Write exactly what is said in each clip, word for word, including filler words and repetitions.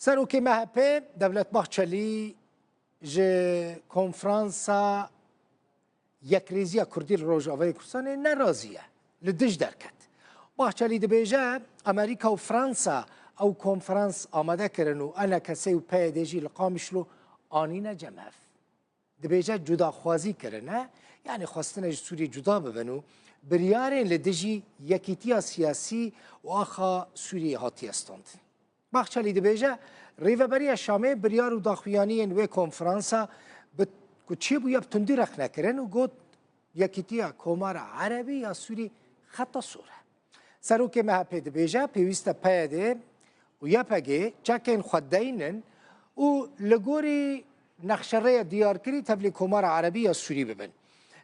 Serokê M H P Devlet Bahçelî ji konferansa Yekrêziya Kurdî li Rojavayê Kurdistanê nerazî ye, li dij derket. Bahçelî dibêje, Amerîka û Fransa ew konferans amade kirin û E N K S û P Y D jî li Qamişlo anîne cem hev. Dibêje cudaxwazî kirine, yanî xwestine ji Sûriyê cuda bibin û biryarên li dijî yekîtiya siyasî û axa Sûriyê hatiye standin. Bahçelî dibêje, Rêveberiya Şamê biryar û daxuyaniyên wê konferansa bi ku çêbûye bi tundî rexne kirin û got, Yekîtiya Komara Erebî ya Sûrî xeta sor e. Serokê M H P dibêje, pêwîst e P Y D û Y P G çekên xwe deynin û li gorî nexşerêya diyarkirî tevlî Komara Erebî ya Sûrî bibin.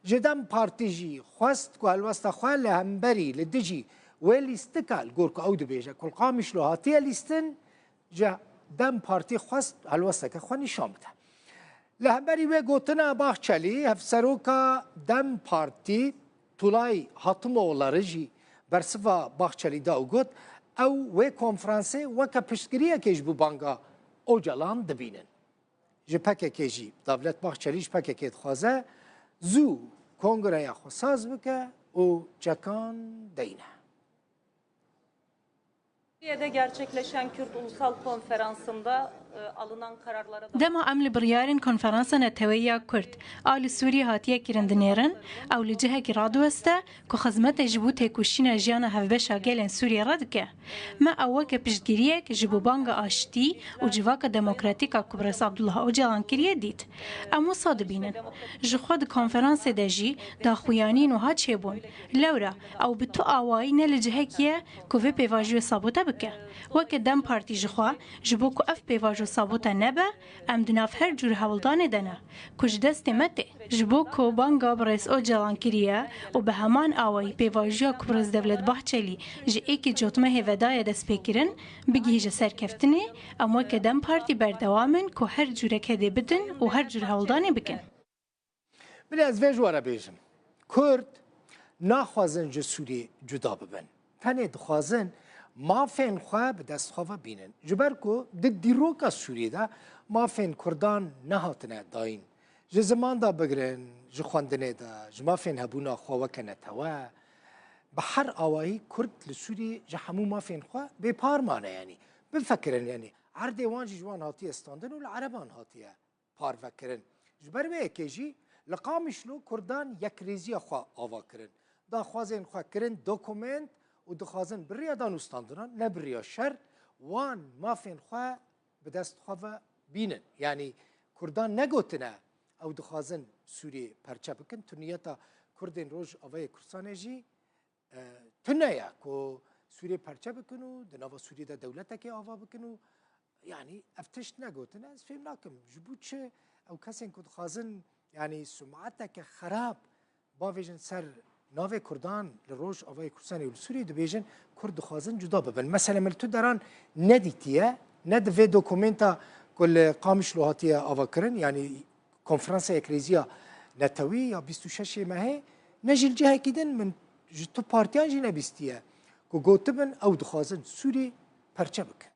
Ji DEM Partî jî xwest ku helwesta xwe li hemberî, li dijî wê lîstika, li gor ku ew dibêje ku li Qamişlo hatiye lîstin, ji DEM Partî xwest helwesteke xwe nîşan bide. Li hemberî wê gotina Bahçelî, hevseroka DEM Partî Tulay Hatimoğulları jî bersiva Bahçelî da û got, ew wê konferansê weke piştgiriyekê ji bo banga Ocalan dibînin. Ji P K K jî, Devlet Bahçelî ji P K K dixwaze zû kongreya xwe saz bike û çekan deyne. Türkiye'de gerçekleşen Kürt Ulusal Konferansı'nda, e, alınan kararlara da Dema em li biryarên Konferansa Neteweyî ya Kurd a li Sûriyê hatiye kirin dinêrin, ew li cihekî radiweste ku xizmetê ji bo têkoşîna jiyana hevbeş a gelên Sûriyê re dike. Me ew weke piştgiriyek ji bo banga aştî û civaka demokratîk a ku Birêz Abdullah Ocalan kiriye dît. Em wisa dibînin. Ji xwe di konferansê de jî daxuyaniyên wiha çêbûn. Lewra ew bi tu awayî ne li cihekî ye ku vê pêvajoyê sabote bike. Weke DEM Partî ji xwe, ji bo ku ev pêvajo sabote nebe, em di nav her cûr hewldanê de ne, ku ji destê me tê. Ji bo ku banga Birêz Ocalan kiriye û bi heman awayî pêvajoya ku Birêz Devlet Bahçelî ji êkê Cotmehê ve daye destpêkirin, bigihîje serkeftinê, em weke DEM Partî berdewam in ku her cûre kedê bidin û her cûr hewldanê bikin. Bilê ez vê ji we re bêjim. Kurd naxwazin ji Sûriyê cuda bibin. Tenê dixwazin mafên xwe bi dest xwe ve bînin. Ji ber ku di dîroka Sûriyê de mafên Kurdan nehatine dayîn. Ji ziman de bigirin, ji xwendinê de, ji mafên hebûna xwe weke netewe, bi her awayî Kurd li Sûriyê ji hemû mafên xwe bêpar mane, yanî bifikirin, yanî erdê wan jî ji wan hatiye standin û li Ereban hatiye parvekirin. Ji ber vê yekê jî li Qamişlo Kurdan yekrêziya xwe ava kirin. Daxwazên xwe kirin dokument û dixwazin bi riya danûstandinan, ne bi riya şer, wan mafên xwe bi dest xwe ve bînin. Yanî Kurdan negotine ew dixwazin Sûriyê perçe bikin. Tu niyeta Kurdên Rojavayê Kurdistanê jî e, tune ye ku Sûriyê perçe bikin û di nava Sûriyê de dewletekê ava bikin û, yanî ev tişt negotine, ez fêm nakim. Ji bo çi ew kesên ku dixwazin, yanî sumeteke xerab bavêjin ser navê Kurdan li Rojavayê Kurdistanê û li Sûriyê, dibêjin Kurd dixwazin cuda bibin. Mesele min li tu deran nedîtiye, ne di vê dokumenta ku li Qamişlo hatiye avakirin, yanî Konferansa Yekrêziya Netewî ya bîst û şeşê mehê, ne jî li cihekî din, min ji tu partiyan jî nebîstiye ku gotibin ew dixwazin Sûrî perçe bikin.